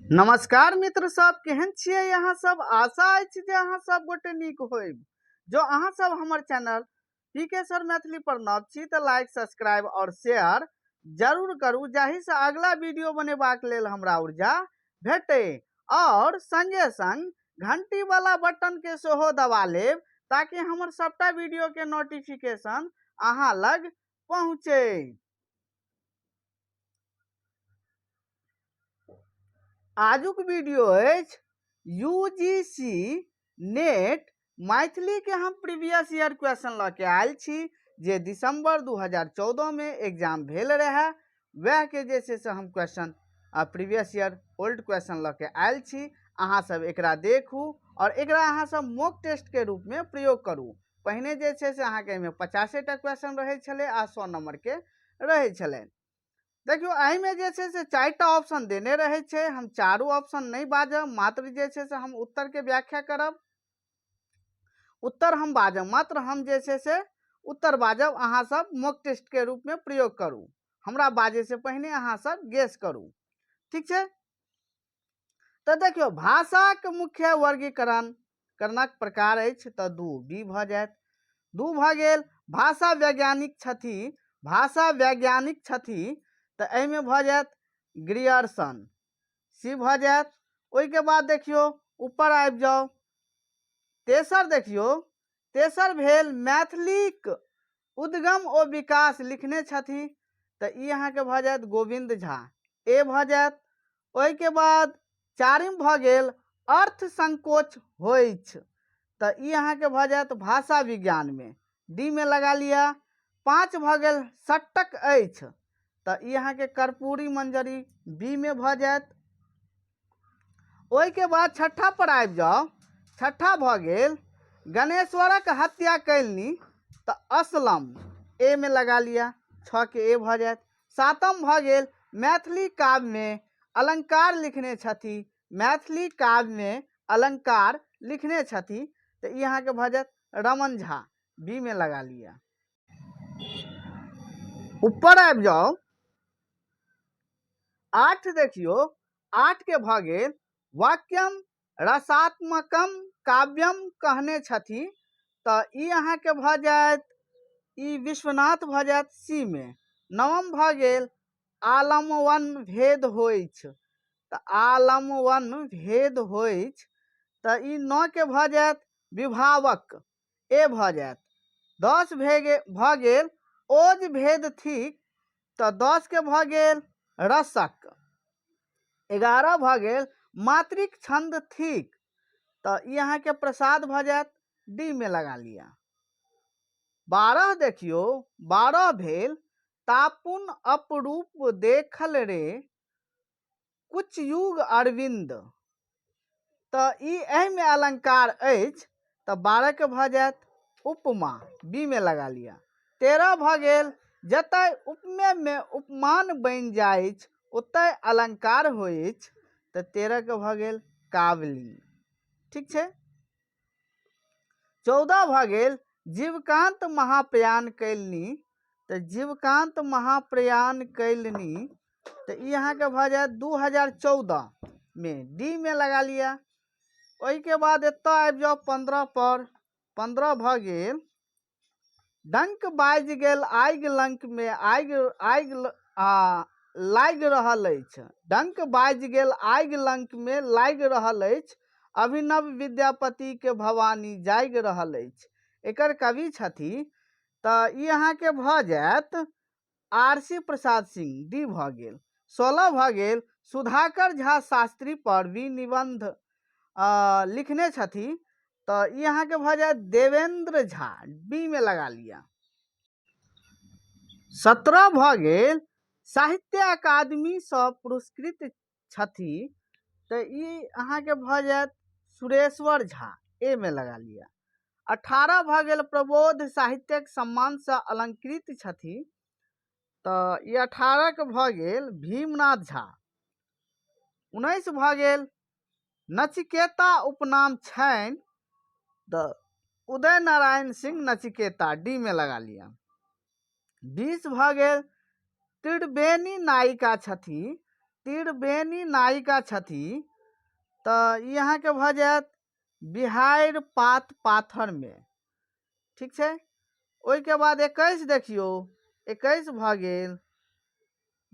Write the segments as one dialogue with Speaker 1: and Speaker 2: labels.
Speaker 1: नमस्कार मित्र सब, केहन छियै अहाँ सब? आशा अछि जे अहाँ सब गोटे नीक होइब। जो अहाँ सब हमर चैनल पी के सर मैथिली पर नव छी तऽ लाइक, सब्सक्राइब और शेयर जरूर करू, जाहि से अगला वीडियो बनेबाक लेल हमरा ऊर्जा भेटे। और संगे संग घंटी वाला बटन के सेहो दबा लेब ताकि हमर सबटा वीडियो के नोटिफिकेशन अहाँ लग पहुँचे। आजुक वीडियो अछि यूजीसी नेट मैथिली के हम प्रीवियस ईयर क्वेश्चन लऽ के आयल छी जे दिसंबर 2014 में एग्जाम भेल रहे, वएह के जे छै से हम क्वेश्चन आ प्रीवियस ईयर ओल्ड क्वेश्चन लऽ के आयल छी। अहाँ सब एकरा देखू और एकरा अहाँ सब मॉक टेस्ट के रूप में प्रयोग करू। पहिने जे छै से अहाँके एहिमे 50टा क्वेश्चन रहै छलै आ 100 नंबर के रहै छलै। देखियौ एहिमे जे छै से 4टा ऑप्शन देने रहै छै, हम चारू ऑप्शन नहि बाजब, मात्र जे छै से हम उत्तरके व्याख्या करब। उत्तर हम बाजब, मात्र हम जे छै से उत्तर बाजब, अहाँ सब मॉक टेस्ट के रूप में प्रयोग करू। हमरा बाजै से पहिने अहाँ सब गेस करू, ठीक छै? तऽ देखियौ भाषाक मुख्य वर्गीकरण करणक प्रकार अछि तऽ 2 बी भऽ जायत, 2 भऽ गेल। भाषा वैज्ञानिक छथि, भाषा वैज्ञानिक छथि तऽ एहिमे भऽ जायत ग्रियर्सन, सी भऽ जायत। ओहिके बाद देखियौ ऊपर आबि जाउ, तेसर देखियौ, तेसर भेल मैथिलीक उद्गम ओ विकास लिखने छथि तऽ ई अहाँके भऽ जायत गोविन्द झा, ए भऽ जायत। ओहिके बाद चारिम भऽ गेल अर्थ संकोच होइछ तऽ ई अहाँके भऽ जायत भाषा विज्ञानमे, डी मे लगा लिअ। 5 भऽ गेल सट्टक अछि तऽ ई अहाँके कर्पूरी मंजरी, बी मे भऽ जायत। ओहिके बाद छठा पर आबि जाउ, छठा भऽ गेल गणेश्वरक हत्या कयलनि तऽ असलम, ए मे लगा लिअ, 6 के ए भऽ जायत। सातम भऽ गेल मैथिली काव्यमे अलंकार लिखने छथि, मैथिली काव्यमे अलंकार लिखने छथि तऽ ई अहाँके भऽ जायत रमण झा, बी मे लगा लिअ। ऊपर आबि जाउ, 8 देखियौ, 8 के भऽ गेल वाक्यम रसात्मकम काव्यम कहने छथि तऽ ई अहाँके भऽ जायत, ई विश्वनाथ भऽ जायत, सी मे। नवम भऽ गेल आलमवन भेद होइछ तऽ आलमवन भेद होइछ तऽ ई 9 के भऽ जायत विभावक, ए भऽ जायत। 10 भऽ गेल ओज भेद थिक तऽ 10 के भऽ गेल रसक। 11 भऽ गेल मातृक छंद थिक तऽ ई अहाँके प्रसाद भऽ जायत, डी मे लगा लिअ। 12 देखियौ, 12 भेल तापुन अपरूप देखल रे कुछ युग अरविंद तऽ ई एहिमे अलंकार अछि तऽ 12 के भऽ जायत उपमा, बी मे लगा लिअ। 13 भऽ गेल जतय उपमेयमे उपमान बनि जाइछ ओतय अलंकार होइछ तऽ 13 के भऽ गेल कावलिंग, ठीक छै। 14 भऽ गेल जीवकांत महाप्रयाण कयलनि तऽ जीवकांत महाप्रयाण कयलनि तऽ ई अहाँके भऽ जायत 2014 मे, डी मे लगा लिअ। ओहिके बाद एतऽ आबि जाउ 15 पर, 15 भऽ गेल डंक बाजि गेल आगि लंक मे आगि आगि आ लागि रहल अछि, डंक बाजि गेल आगि लंक मे लागि रहल अछि, अभिनव विद्यापति के भवानी जागि रहल अछि। एकर कवि छथि तऽ ई अहाँके भऽ जायत R C Prasad Singh, D भऽ गेल। 16 भऽ गेल सुधाकर झा शास्त्री पर विनिबंध लिखने छथि तऽ ई अहाँके भऽ जायत देवेंद्र झा, बी मे लगा लिअ। 17 भऽ गेल साहित्य अकादमीसँ पुरस्कृत छथि तऽ ई अहाँके भऽ जायत सुरेश्वर झा, ए मे लगा लिअ। 18 भऽ गेल प्रबोध साहित्यक सम्मानसँ अलंकृत छथि तऽ ई 18 के भऽ गेल भीमनाथ झा। 19 भऽ गेल नचिकेता उपनाम छनि तऽ उदय नारायण सिंह नचिकेता, डी मे लगा लिअ। 20 भऽ गेल त्रिवेणी नायिका छथि त्रिवेणी नायिका छथि, तऽ ई अहाँके भऽ जायत बिहाड़ि पात पाथरमे। ठीक छै। ओहिके बाद 21 देखियौ, 21 भऽ गेल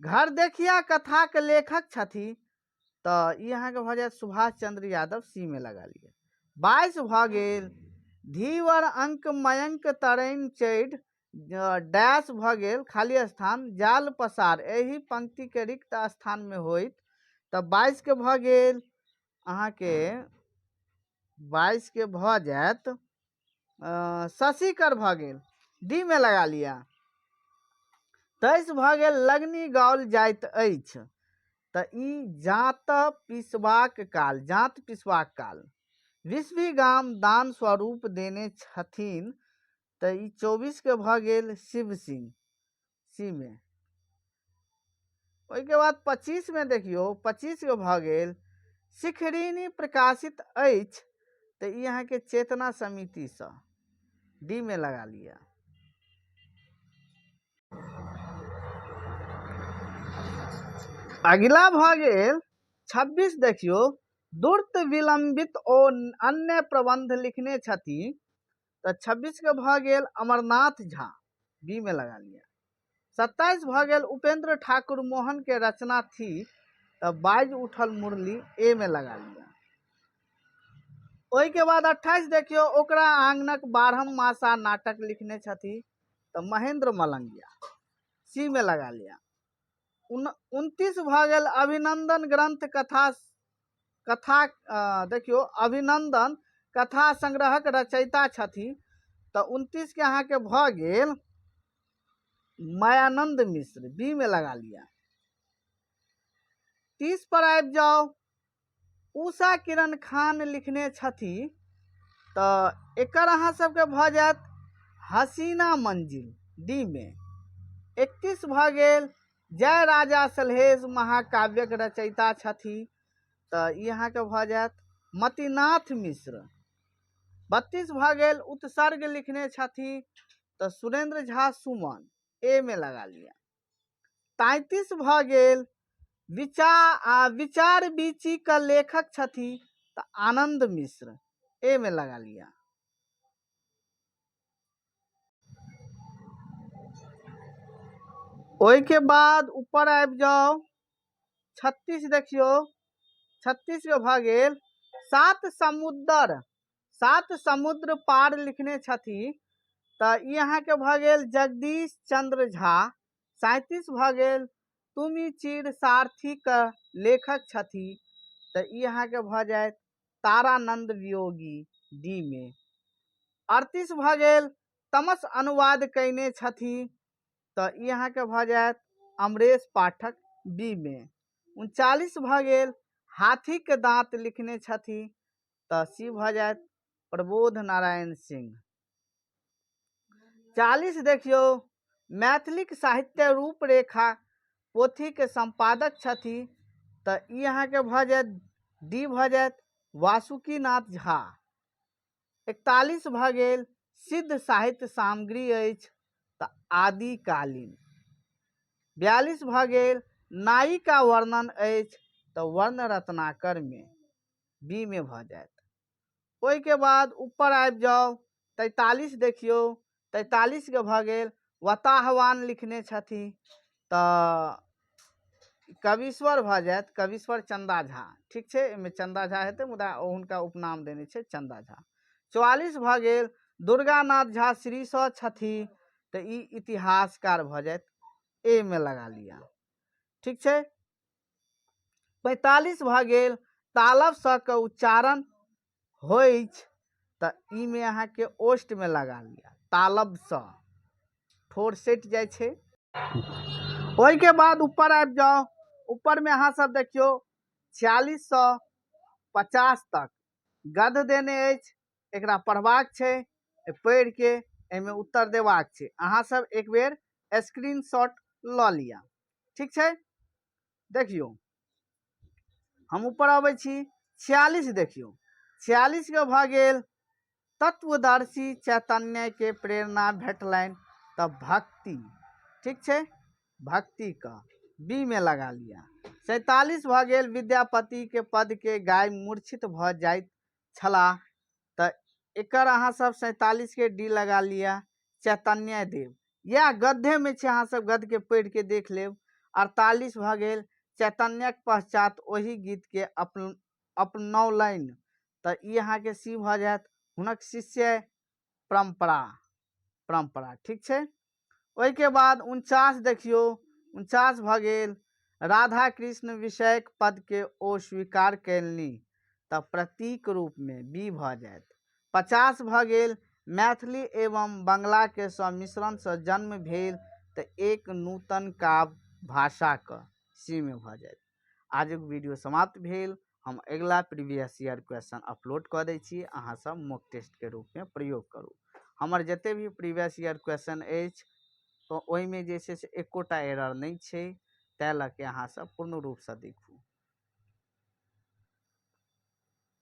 Speaker 1: घर देखिया कथाके लेखक छथि, तऽ ई अहाँके भऽ जायत सुभाष चंद्र यादव, सी मे लगा लिअ। 22 भऽ गेल धीवर अंक मयंक तरैन चढ़ि डैश भऽ गेल खाली स्थान जाल पसार, एहि पंक्तिके रिक्त स्थानमे होइत, तऽ 22के भऽ गेल अहाँके 22के भऽ जायत शशिकर भऽ गेल, डी मे लगा लिअ। 23 भऽ गेल लगनी गाओल जाइत अछि, तऽ ई जाँत पिसबाक काल, जाँत पिसबाक काल। विश्वी गाम दान स्वरूप देने छथिन, तऽ ई 24 के भऽ गेल शिव सिंह, सी मे। ओहिके बाद 25 मे देखियौ, 25 के भऽ गेल शिखरिणी प्रकाशित अछि, तऽ ई अहाँके चेतना समितिसँ, डी मे लगा लिअ। अगिला भऽ गेल 26 देखियौ, दुर्त विलंबित ओ अन्य प्रबंध लिखने छथि, तऽ 26 के भऽ गेल अमरनाथ झा, बी मे लगा लिअ। 27 भऽ गेल उपेंद्र ठाकुर मोहन के रचना थी, तऽ बाजि उठल मुरली, ए मे लगा लिअ। ओहिके बाद 28 देखियौ, ओकरा आंगनक 12 मासा नाटक लिखने छथि, तऽ महेंद्र मलंगिया, सी मे लगा लिअ। 29 भऽ गेल अभिनंदन ग्रंथ कथा, कथा देखियौ अभिनंदन कथा संग्रहक रचयिता छथि, तऽ 29 के अहाँके भऽ गेल मायानंद मिश्र, बी मे लगा लिअ। 30 पर आबि जाउ, उषा किरण खान लिखने छथि, तऽ एकर अहाँ सबके भऽ जायत हसीना मंजिल, डी मे। 31 भऽ गेल जय राजा सलहेश महाकाव्यक रचयिता छथि, तऽ ई अहाँके भऽ जायत मतिनाथ मिश्र। 32 भऽ गेल उत्सर्ग लिखने छथि, तऽ सुरेंद्र झा सुमन, ए मे लगा लिअ। 33 भऽ गेल विचार बीची के लेखक छथि, तऽ आनंद मिश्र, ए मे लगा लिअ। ओहिके बाद ऊपर आबि जाउ, 36 देखियौ, 36 के भऽ गेल सात समुद्र, सात समुद्र पार लिखने छथि, तऽ ई अहाँके भऽ गेल जगदीश चंद्र झा। 37 भऽ गेल तुमि चिर सारथी के लेखक छथि, तऽ ई अहाँके भऽ जायत तारानंद वियोगी, डी मे। 38 भऽ गेल तमस अनुवाद कयने छथि, तऽ ई अहाँके भऽ जायत अमरेश पाठक, बी मे। 39 भऽ गेल हाथीके दाँत लिखने छथि, तऽ सी भऽ जायत प्रबोध नारायण सिंह। 40 देखियौ, मैथिलीक साहित्य रूपरेखा पोथीके सम्पादक छथि, तऽ ई अहाँके भऽ जायत डी भऽ जायत वासुकीनाथ झा। 41 भऽ गेल सिद्ध साहित्य सामग्री अछि, तऽ आदिकालीन। 42 भऽ गेल नायिका वर्णन अछि, तऽ वर्ण रत्नाकर मे, बी मे भऽ जायत। ओहिके बाद ऊपर आबि जाउ, 43 देखियौ, 43 के भऽ गेल वताहवान लिखने छथि, तऽ कवीश्वर भऽ जायत कवीश्वर चंदा झा। ठीक छै, एहिमे चंदा झा हेतै, मुदा ओ हुनका उपनाम देने छै चंदा झा। 44 भऽ गेल दुर्गानाथ झा श्रीसँ छथि, तऽ ई इतिहासकार भऽ जायत, ए मे लगा लिअ। ठीक छै, 45 भऽ गेल तालब स के उच्चारण होइछ, तऽ ई मे अहाँके ओष्ट मे लगा लिअ, तालब स ठोर सटि जाइ छै। ओहिके बाद ऊपर आबि जाउ, ऊपर मे अहाँ सब देखियौ 46 सँ 50 तक गद्य देने अछि, एकरा पढ़बाक छै, पढ़ि के एहिमे उत्तर देबाक छै। अहाँ सब एक बेर स्क्रीनशॉट लऽ लिअ। ठीक छै, देखियौ हम ऊपर अबै छी, 46 देखियौ, 46 के भऽ गेल तत्वदर्शी चैतन्य के प्रेरणा भेटलनि, तऽ भक्ति। ठीक छै, भक्ति का। बी मे लगा लिअ। 47 भऽ गेल, विद्यापतिके पदके गाय मूर्छित भऽ जाइत छलाह, तऽ एकर अहाँ सब 47 के डी लगा लिअ, चैतन्य देव। इएह गद्यमे छै, अहाँ सब गद्यके पढ़िके देख लेब। 48 भऽ गेल, चैतन्यक पश्चात ओहि गीतके अपनौलनि, तऽ ई अहाँके सी भऽ जायत, हुनक शिष्य परम्परा, परम्परा। ठीक छै, ओहिके बाद 49 देखियौ, 49 भऽ गेल, राधा कृष्ण विषयक पदके ओ स्वीकार कयलनि, तऽ प्रतीक रूपमे बी भऽ जायत। 50 भऽ गेल, मैथिली एवं बंगलाके सम्मिश्रणसँ जन्म भेल, तऽ एक नूतन काव्य भाषाके सी मे भऽ जायत। आजुक वीडियो समाप्त भेल। हम अगिला प्रीवियस ईयर क्वेश्चन अपलोड कऽ दै छी, अहाँ सब मॉक टेस्टके रूपमे प्रयोग करू। हमर जते भी प्रीवियस ईयर क्वेश्चन अछि तऽ ओहिमे जे छै से एकोटा एरर नहि छै, ताहि लऽ के अहाँ सब पूर्ण रूपसँ देखू।